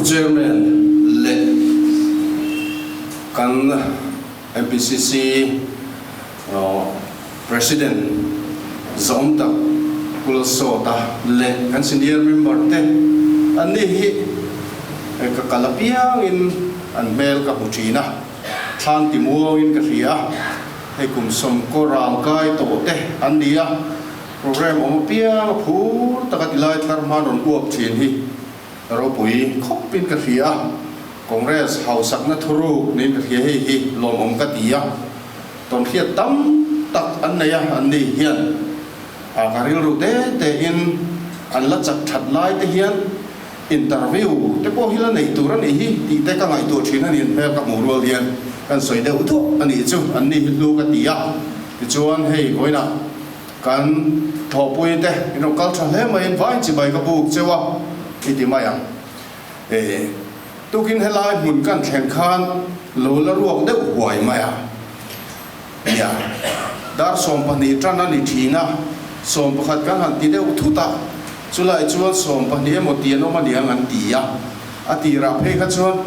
Pu Chairman leh kan MPCC President zawm tak Pu Lalsawta leh kan senior member te anni hi ka kal apiangin an hmel ka hmu thin a, thlan ti muangin ka hria a, hei kum sawmkaw ral kai tawh te an ni a, program awm apiang a phur taka tilai thar hman rawn uap thin hi ropui khawpin ka hria a, Congress hausakna thuruk niin ka hria hei hi lawmawm ka ti a. Tawnhriat tam tak an nei a, an ni hian a ka rilru te te in an la chak that lai te hian interview te pawh hi la nei tur a nih hi tih te ka ngaihtuah thin a ni, an hmel ka hmuh rual hian kan sawi deuh duah a nih chu, an ni hi hlu ka ti a, tichuan hei vawiinah kan thawhpui te in rawn kal tha hle mai in vain chibai ka buk cheu a i ti mai ang e. Tukin helai hmun kan thlen khan lo la ruak deuh huai mai a. Nia, dar 12 tan a ni thin a, 11 kan han ti deuh thut a, chulai chuan 12 emaw ti an awm a niang an ti a, a tirah phei kha chuan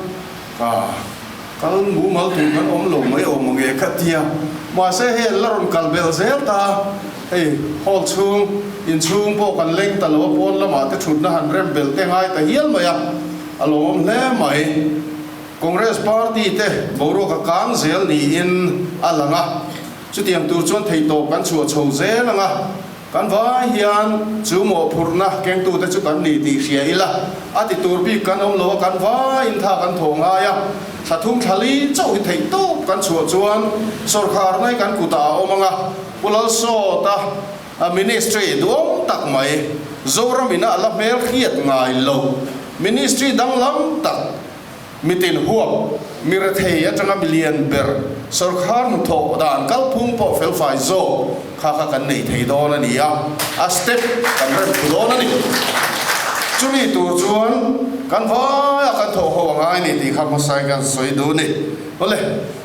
ka kal mumal tur kan awm lo mai awm ang e ka ti a, mahse hei an la rawn kal belh zel ta a, hei hall chhung, inchhung pawh kan leng ta lo a, pawn lamah te thutna han rem belh te ngai ta hial mai a. A lawmawm hle mai. Congress party te boruak a kang zel niin a lang a, chutiang tur chuan theihtawp kan chhuah chho zel ang a, kan vai hian chu mawhphurhna kengtute chu kan ni tih hria ila, a ti tur bik kan awm lo a, kan vaiin tha kan thawh ngai a, thla thum thla li chauh hi theihtawp kan chhuah chuan sawrkhar nai kan kutah a awm ang a, Pu Lalsawta A ministry duang tak mai, Zoram ina a la hmel hriat ngai lo, ministry danglam tak, mitin huap, mi rethei atanga milian ber, sawrkhar hnuthawh dan kalphung pawh felfai zawk kha kha kan nei thei dawn a ni a, a step kan rem thu dawn a ni. Chumi tur chuan kan vaia kan thawh ho a ngai ni tih kha hmasain kan sawi duh ni. Awle.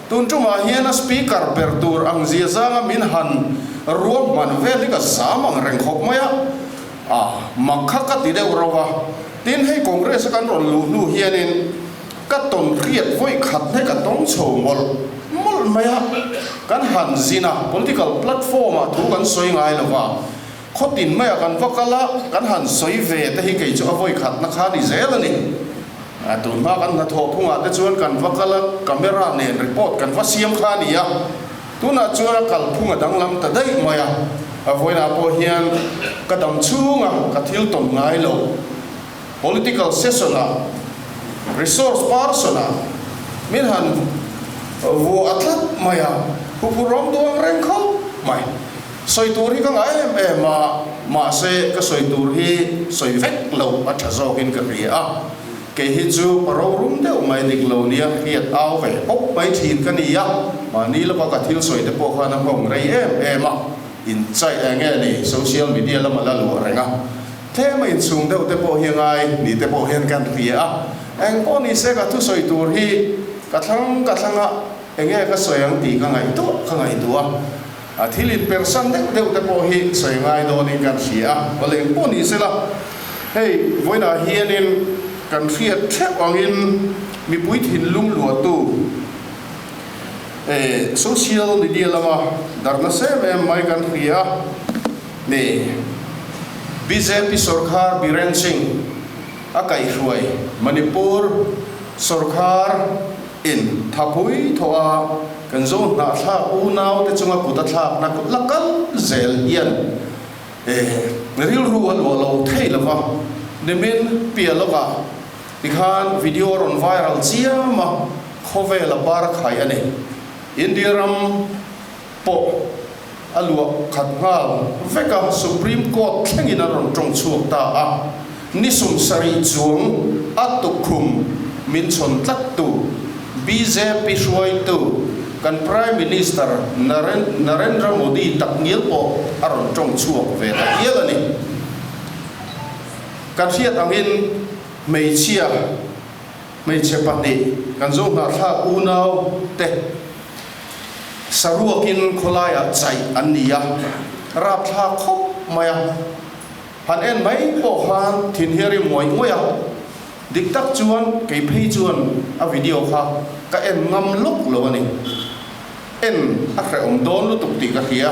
Tun tumah hian a speaker ber tur ang zia zanga min han ruahman vel hi ka zam ang reng khawp mai a, a mak kha ka ti deuh rauh a. Tin, hei Congress a kan rawn luh hnu hianin ka tawn hriat vawi khat hlek a tawng chho mawlh mawlh mai a. Kan han zin a, political platform ah thu kan sawi ngai lo va, khawtin maiah kan va kal a, kan han sawi ve te hi kei chu a vawi khatna kha ni zel a ni. A tun hma kan hnathawh phungah te chuan kan va kal a, camera nen report kan va siam kha a ni a, tunah chuan a kalphung a danglam ta daih mai a, a vawiinah pawh hian ka dam chhunga ka thil tawn ngai lo, political session ah, resource person ah min han vuah a tlat mai a, huphurhawm duang reng khawp mai. Sawi tur hi ka ngah em em a, mahse ka sawi tur hi sawi vek lo a tha zawkin ka hria a, kei hi chu pa rorum deuh mai dik lo nia hriat au ve pawp mai thin ka ni a, mahni lawka ka thil sawi te pawh khan a nghawng rei em em a, inchaih eng nge ni social media lama la luah reng a, tlem a inchhung deuh te pawh hi a ngai ni te pawh hian kan hria a, eng pawh ni se ka thusawi tur hi ka thlang ka thlang a, eng nge ka sawi ang tih ka ngaihtuah ka ngaihtuah a. A thil inpersan deuh deuh te pawh hi sawi ngai dawnin kan hria a, awle eng pawh ni sela, hei vawiinah hianin kan hriat theuh angin mipui thinlung luahtu eh social media lama darh nasa em em mai kan hria a ni. Bjp sawrkhar Biren Singh a kaihhruai Manipur sawrkhar in thapui thawh a Kan zo hnahthlak unaute chunga kut a thlakna kut la kal zel hian rilru a luah lo thei lo va, nimin piah lawkah tikhan video a rawn viral chiam a, khawvel a bar a khai a ni. India ram pawh a luah khat nghal vek a, Supreme Court thlengin an rawn tawng chhuak ta a, ni 70 chuang a tukkhum min chhawn tlattu bjp hruaitu kan Prime Minister Narendra Modi takngial pawh a rawn tawng chhuak ve ta hial a ni. Kan hriat angin hmeichhia, hmeichhe pahnih kan zo hnahthlak unau te, Saruakin khawlaiah chaih an ni a, rapthlak khawp mai a. Han en mai pawh khan thin hi a rim ngawih ngawih a. Dik tak chuan kei phei chuan a video kha ka en ngam lawk lo a ni. En a hrehawm dawn lutuk tih ka hria.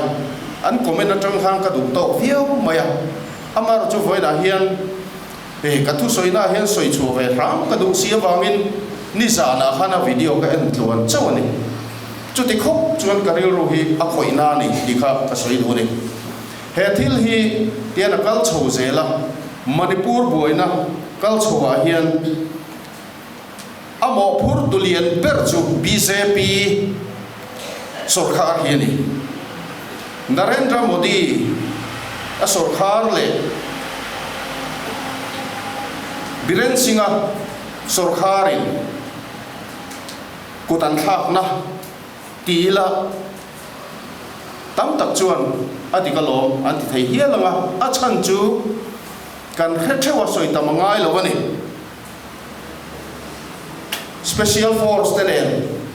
An comment atang khan ka duh tawk viau mai a. Amaherawhchu chu vawiinah hian he ka thusawinaah hian sawi chhuah ve hram ka duh si avangin nizanah khan a video ka en tluan chauh a ni. Chuti khawp chuan ka rilru hi a khawih na a ni tih kha ka sawi duh a ni. He thil hi tian a kal chho zel a, Manipur buaina kal chhoah hian a mawhphurtu lian ber chu bjp sawrkhar hi a ni. Narendra Modi a sawrkhar leh Biren Singh-a sawrkharin kut an thlakna ti ila, Tam tak chuan a dik alawm an ti thei hial ang a, a chhan chu kan hre theuh a sawi tam a ngai lo a ni. Special Force te nen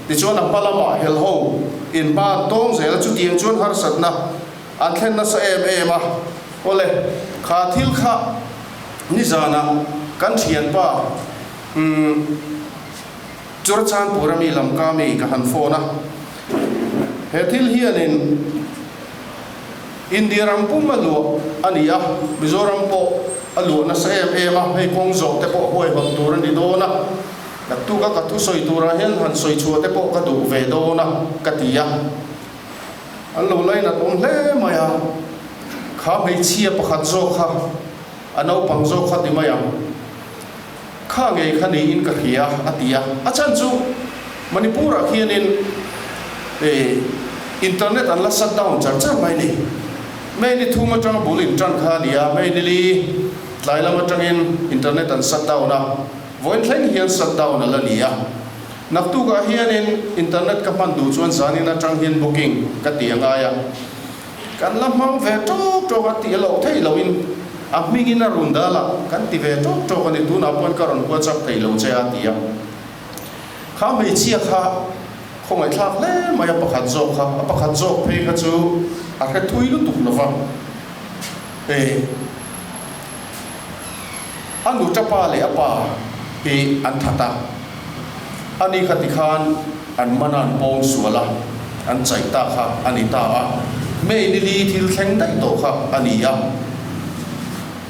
tichuan a hma lamah hel ho inhma an tawng zel a, chutiang chuan harsatna an thlen nasa em em a. Awle, kha thil kha nizanah kan thianpa umm. Churachandpur ami Lamka mi ka han phone a, he thil hianin India ram pum a luah a ni a, Mizoram pawh a luah nasa em em a, hei kawng zawh te pawh huaihawt tur a ni dawn a, naktuk a ka thusawi turah hian han sawi chhuah te pawh ka duh ve dawn a ka ti a, an lo lainat awm hle mai a, kha hmeichhia pakhat zawk kha a naupang zawk kha ti mai ang. Kha ngei kha niin ka hria, a ti a. A chhan chu Manipur-ah khianin internet an la shut down char char mai ni. May ni thum atanga bul in tan kha a ni a, May ni li tlai lam atangin internet an shut down a, vawiin thleng hian shut down a la ni a. Naktukah hianin internet ka hman duh chuan zanin atang hian booking ka ti a ngai a. Kan la hmang ve tawk tawk a tih loh theih lohin a hmingin a run dal a, kan ti ve tawk tawk a ni, tunah pawhin ka rawn WhatsApp thei lo che a ti a. Kha hmeichhia kha khawngaihthlak hle mai a pakhat zawk kha, a pakhat zawk phei kha chu a hre thui lutuk lo va, e a nuta pa leh a pa hi an that a, ani kha tikhan an man a an pawng sual a, an chaih ta kha a ni ta a, May ni li thil thleng daih tawh kha a ni a.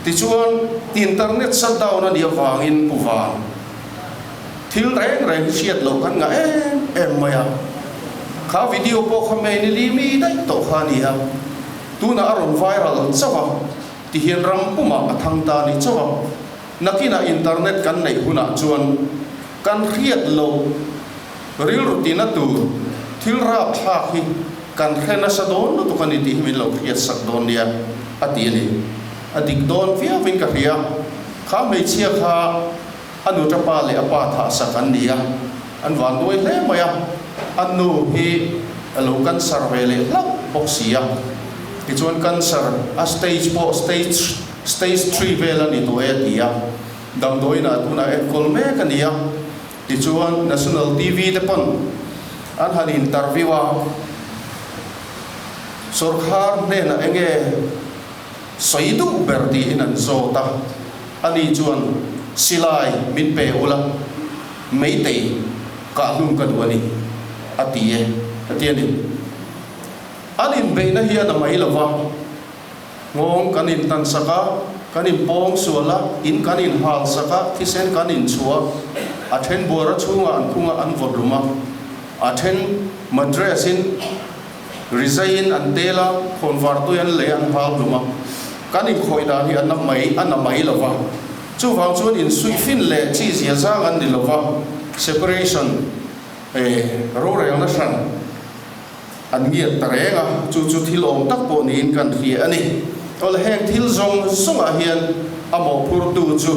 Tichuan internet shutdown a nih avangin Pu Van thil reng reng hi hriat loh kan ngah em em mai a, kha video pawh kha May ni li mi daih tawh kha a ni a, tunah a rawn viral chauh a. Ti hian ram pumah a thang ta ni chauh a, nakinah internet kan neih hunah chuan kan hriat loh rilru tina tur thil rap thlak hi kan hre nasa dawn lutuk a ni tih hi min lo hriat sak dawn nia a ti a ni. A dik dawn viauin ka hria, kha hmeichhia kha a nuta pa leh a pa thah sak an ni a, an van duai hle mai a, a nu hi a lo cancer ve leh hlauh bawk si a, tichuan cancer a stage pawh stage stage three vel a ni tawh e a ti a, damdawiinah tunah enkawl mek a ni a, tichuan National TV te pawn an han interview a, sawrkhar hnenah enge sawi duh ber tiin an zawt a. Ani chuan, Silai min pe ula, meitei kah hlum ka duh a ni, a ti e, a ti a ni. An inbeihna hi a na mai lo va, nghawng kan intan sak a, kan inpawng sual a, in kan inhal sak a, thisen kan inchhuah a, a then buara chhungah an khung a, an vawt lum a, a then mattress-in, Rizaiin an tel a, khawnvar tui an lei a, an hal hlum a. Kan inkhawih dan hi a na mai a na mai lo va. Chuvang chuan insuihfin leh chi zia zang an ni lo va, separation, eh, rorelna hran an ngiat ta reng a, chu chu thil awm tak pawh niin kan hria a ni. Awle heng thil zawng zawngah hian a mawhphurtu chu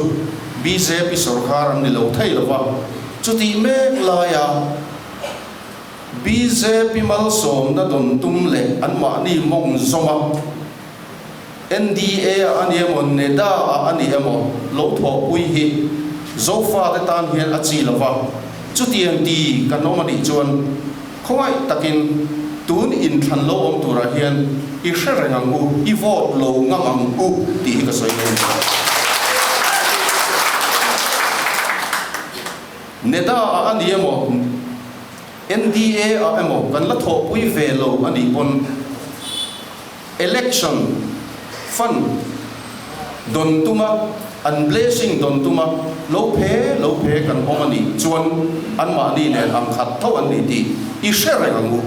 bjp sawrkar an ni lo thei lo va, chutih mek laia, Bjp malsawmna dawn tum leh anmahni mawng zawm a, NDA ah a ni emaw, NEDA ah a ni emaw lo thawhpui hi Zofate tan hian a chi lo va, chutiang ti kan awm a nih chuan khawngaih takin tun inthlan lo awm turah hian i hre reng ang u, i vote lo ngam ang u tih hi ka sawi dawn. NEDA ah a ni emaw, NDA ah emaw kan la thawhpui ve lo a nih pawn election fund dawn tuma an blessing dawn tuma lo phe lo phe kan awm a nih chuan anmahni nen ang khat tho an ni tih i hre reng ang u.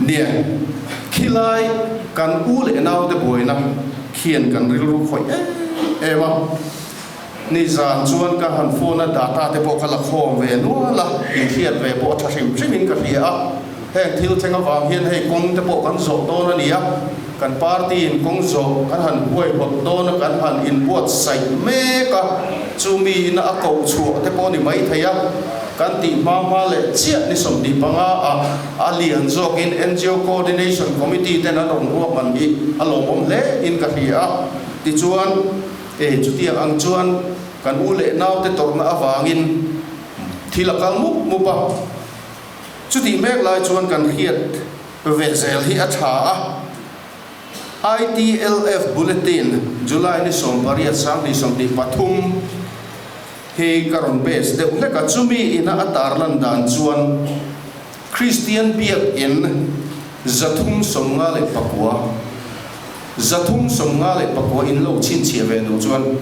Nia, khilai kan u leh naute buaina khian kan rilru khawih em em a. Nizan chuan ka han phone a, data te pawh ka la khawm ve nual a, inhriat ve pawh a tha hrim hrimin ka hria a. Heng thil thleng avang hian hei kawng te pawh kan zawh dawn a ni a, kan party in kawng zawh kan han huaihawt dawn a, kan han inbuatsaih mek a, chumi ina a koh chhuah te pawh a ni maithei a. Kan tih hma hma leh chiah ni 25 a a lian zawkin ngo Coordination Committee ten an rawn ruahman hi a lawmawm hle in ka hria a. Tichuan, e chutiang ang chuan kan u leh naute tawrhna avangin thil a kal mup mup a. Chutih mek lai chuan kan hriat ve zel hi a tha a. ITLF Bulletin, July ni 18 2023. Hei ka rawn base deuh hlek a, chumi ina a tarlan dan chuan Kristian biakinn 359, 359 in lo chhinchhiah ve duh chuan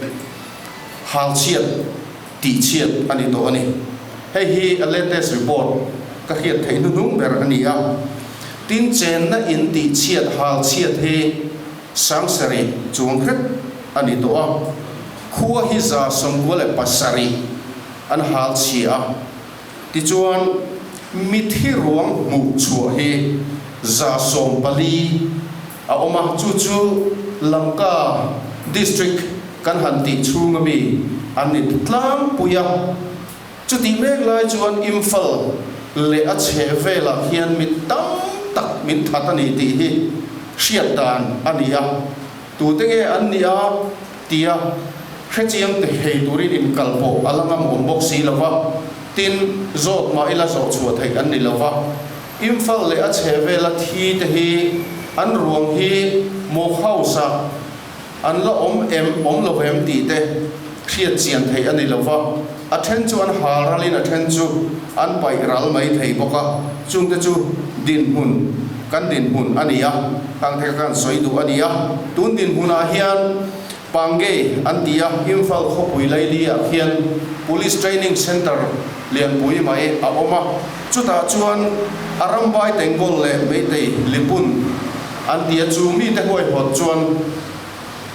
halchhiat tihchhiat a ni tawh a ni. Hei hi a latest report ka hriat theih hnuhnung ber a ni a. Tin, chenna in tihchhiat halchhiat hi 7000 chuang hret a ni tawh a. Khua hi 97 an hal chhia a, tichuan mithi ruang hmuh chhuah hi 140 a awm a, chu chu Lamka District kan han tih chhunga mi an ni tlangpui a. Chutih mek lai chuan Imphal leh a chheh velah hian mi tam tak min that a ni tih hi hriat dan a ni a. Tute nge an nih a? tia hrechiang te hei turin inkal pawh a la ngam awm bawk si lo va, tin, zawt mah ila zawh chhuah theih an ni lo va. Imphal leh a chheh vela thi te hi an ruang hi Mok House-ah an la awm em awm lo em tih te hriat chian theih a ni lo va, a then chu an hal ralin a then chu an paih ral mai thei bawk a, chungte chu dinhmun kan dinhmun a ni a, hang te kha kan sawi duh a ni a, tun dinhmunah hian Pangei an ti a, Imphal khawpui laili-ah khian Police Training Centre lianpui mai a awm a, chutah chuan Arambai Tengol leh Meitei Lipun an ti a, chu mite huaihawt chuan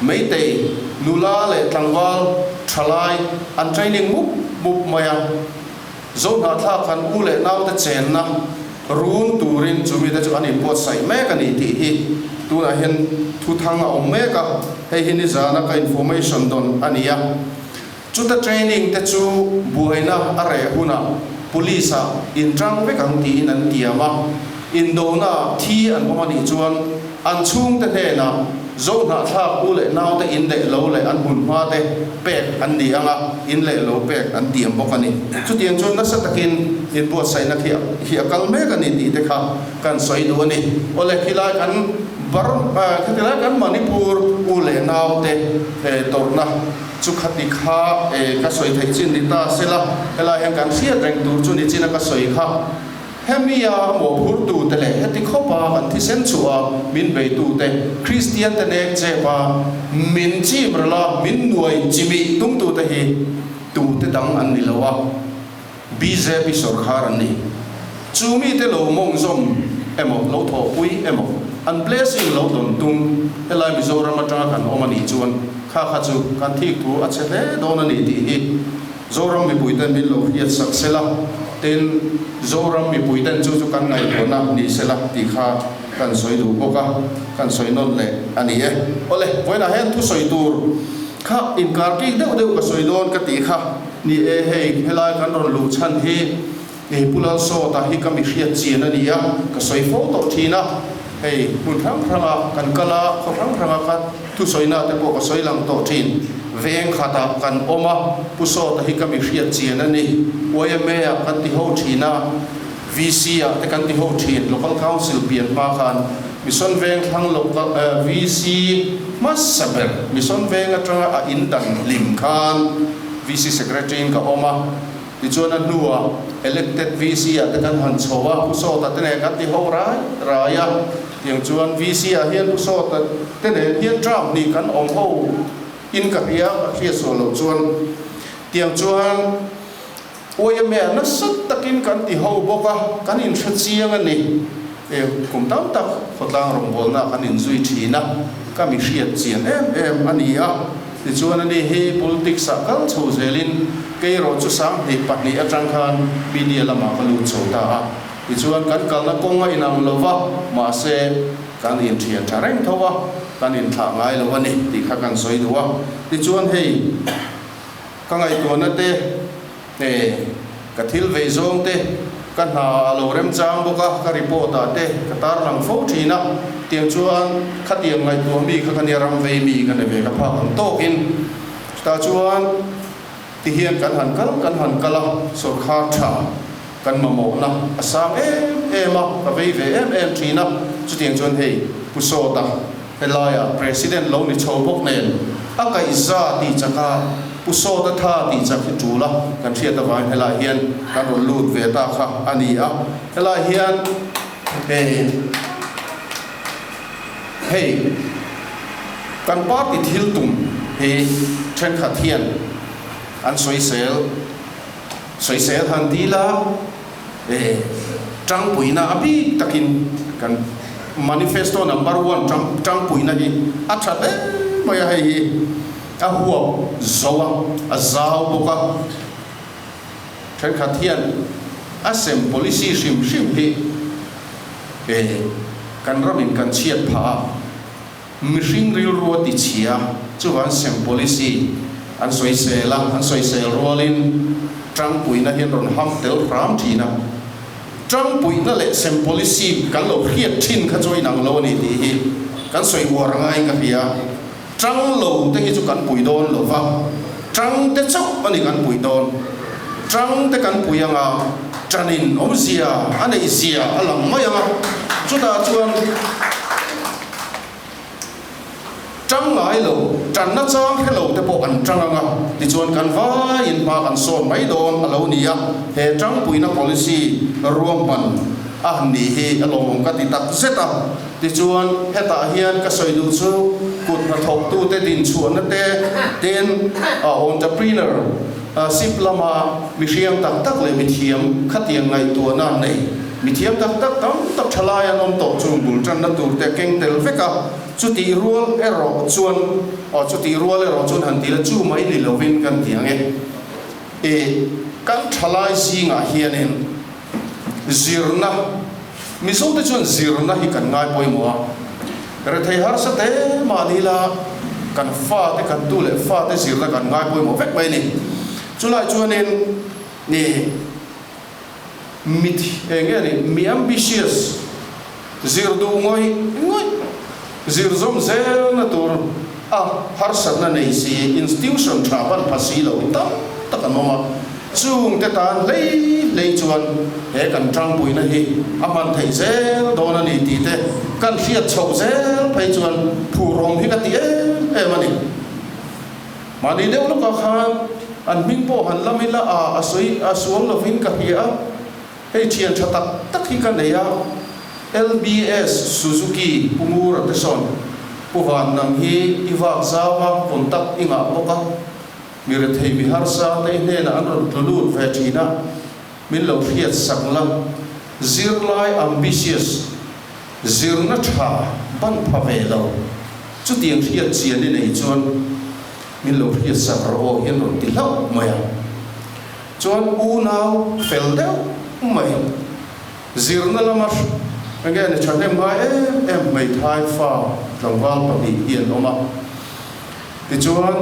Meitei nula leh tlangval thalai an training mup mup mai a, Zohnahthlak kan u leh naute chenna run turin chu mite chu an inbuatsaih mek a ni tih hi tunah hian thuthang a awm mek a, hei hi nizana ka information dawn a ni a. Chuta training te chu buaina a reh hunah police ah inṭang vek ang tiin an tiam a, indona ah thi an awm a nih chuan an chhungte hnenah Zohnahthlak u leh naute in leh lo leh an hmunhma te pek an ni ang a, in leh lo pek an tiam bawk a ni. Chutiang chuan nasa takin inbuatsaihna khi hi a kal mek a ni tih te kha kan sawi duh a ni. Awle khilai kan bar khatilai kan Manipur u leh naute tawrhna chu khati kha ka sawi theih chin ni ta sela, helai hian kan hriat reng tur chu ni chin a ka sawi kha. Hemi a mawhphurtute leh heti khawpa kan thisen chhuah a min beitute, Kristiante nek chep a min chim ral a min nuai chimih tumtute hi tute dang an ni lo a, bjp sawrkhar an ni. Chu mite lo mawngzawm emaw, lo thawhpui emaw, an blessing lo dawn tum helai Mizoram atanga kan awm a nih chuan kha kha chu kan thik thu a chhe hle dawn a ni tih hi Zoram mipuiten min lo hriat sak sela, tin, Zoram mipuiten chu chu kan ngaihtuahna ni sela tih kha kan sawi duh bawk a, kan sawi nawn leh a ni e. Awle, vawiinah hian thusawi tur kha inkar kik deuh deuh ka sawi dawn ka tih kha ni e, hei helai kan rawn luh chhan hi Hei Pu Lalsawta hi ka mi hriat chian a ni a, ka sawi fo tawh thin a, hei hmun hrang hranga kan kal a, khaw hrang hranga ka thusawina te pawh ka sawi lang tawh thin. Veng khatah kan awm a, Pu Sawta hi ka mi hriat chian a ni. YMA ah kan ti ho thin a, VC ah te kan ti ho thin, Local Council pian hma khan. Mission Vengthlang Local VC hmasa ber Mission Veng atanga a in dan hlim khan VC Secretary in ka awm a, tichuan a hnuah Elected VC ah te kan han chho a, Pu Sawta te nen kan ti ho rai rai a, tiang chuan VC ah hian Pu Sawta te nen hian term hnih kan awm ho in ka hria, ka hriat sual loh chuan tiang chuan Uaimea nasa takin kan ti ho bawk a, kan inhre chiang a ni. E, kum tam tak khawtlang rawngbawlna kan inzui thin a, ka mi hriat chian em em a ni a. Tichuan ani hi politics ah kal chho zelin kei erawh chu 2002 atang khan media lamah ka lut chho ta a. Tichuan kan kalna kawng a inang lo va, mahse kan inthian tha reng tho a, kan inthlah ngai lo a ni tih kha kan sawi duh a. Tichuan hei. Ka ngaihtuahna te eh ka thil vei zawng te ka hna a lo remchang bawk a, ka report ah te ka tarlang fo thin a, tiang chuan khatiang ngaihtuah mi kha ka nia ram vei mi ka ni ve ka phak ang tawkin chutah chuan tihian kan han kal kan han kal a, sawrkhar tha kan mamawhna a sang em em a, ka vei ve em em thin a, chutiang chuan hei Pu Sawta. Helaia President lo ni chho bawk nen a kaihza tih chaka Pu Sawta tha tih chak hi tul a, kan hriat avangin helaiah hian kan rawn lut ve ta kha a ni a. Helaiah hian hei kan party thil tum hi thenkhat hian an sawisel sawisel han dil a. Tangpuina a bik takin kan manifesto number one tangpuina hi a tha hle mai a, hei hi a huap zo a, a zau bawk a, thenkhat hian a sem policy hrim hrim hi kan ramin kan chhiat phah a. Mihring rilru a ti chhia, chuvang sem policy an sawisel a, an sawisel rualin tangpuina hi an rawn ham tel hram thin a. Tangpuina leh sem policy kan lo hriat thin kha chu a inang lo a ni tih hi kan sawi uar ngaiin ka hria. Tang lo te hi chu kan pui dawn lo va, tang te chauh a ni kan pui dawn. Tang te kan pui anga tanin awmzia a neihzia a lang mai ang a, chutah chuan, Ṭang ngai lo, ṭanna chang hre lo te pawh an ṭang ang a, tichuan kan vaiin hma kan sawn mai dawn a lo ni a, he ṭangpuina policy ruahman a han nih hi a lawmawm ka ti tak zet a. Tichuan hetah hian ka sawi duh chu kut hnathawktute dinchhuahna te, tin entrepreneur ship lama mihriang tak tak leh mithiam khatiang ngaihtuahna nei, Mithiam tak tak tam tak thalai an awm tawh chung bul tanna tur te a keng tel vek a, chutih rual erawh chuan aw chutih rual erawh chuan han ti la chu mai ni lovin kan ti ang e. E kan thalai zingah hianin zirna Mizo te chuan zirna hi kan ngai pawimawh a, rethei harsa te mahni la kan fa te kan tu leh fa te zirna kan ngai pawimawh vek mai a ni. Chulai chuanin ni. Mit eng nge ni? Mi ambitious, zir duh ngawih ngawih, zir zawm zelna tur a harsatna nei si, institution tha ban pha si lo hi tam tak an awm a. Chungte tan hlei hlei chuan he kan tangpuina hi a hman theih zel dawn a ni tih te kan hriat chhoh zel phei chuan phurawm hi ka ti em em a ni. Mahni deuh lawkah khan an hming pawh han lam ila a, a sawi a sual lovin ka hria a, hei thian tha tak tak hi ka nei a, LBS Suzuki Pu Ngura te sawn Pu Van nang hi i vak zau a, contact i ngah bawk a, mi rethei mi harsa te i hnenah an rawn tlu lut ve thin a, min lo hriat sak la, zirlai ambitious Zirna tha ban pha ve lo, chutiang hriat chian i nei chuan min lo hriat sak rawh aw hian rawn ti hlauh mai a. Chuan unau fel deuh mai, zirna lama enge ni thahnem ngai em em hmeithai fa tlangval pahnih hi an awm a. Tichuan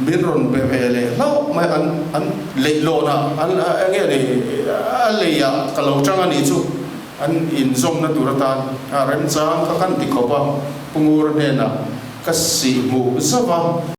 min rawn be ve leh hlauh mai, an an leihlawnah an enge ni a leiah ka lo chang a nih chu. An inzawmna tur atan a remchang kha kan ti khawp a, Pu Ngura hnenah ka sih hmuh zauh a.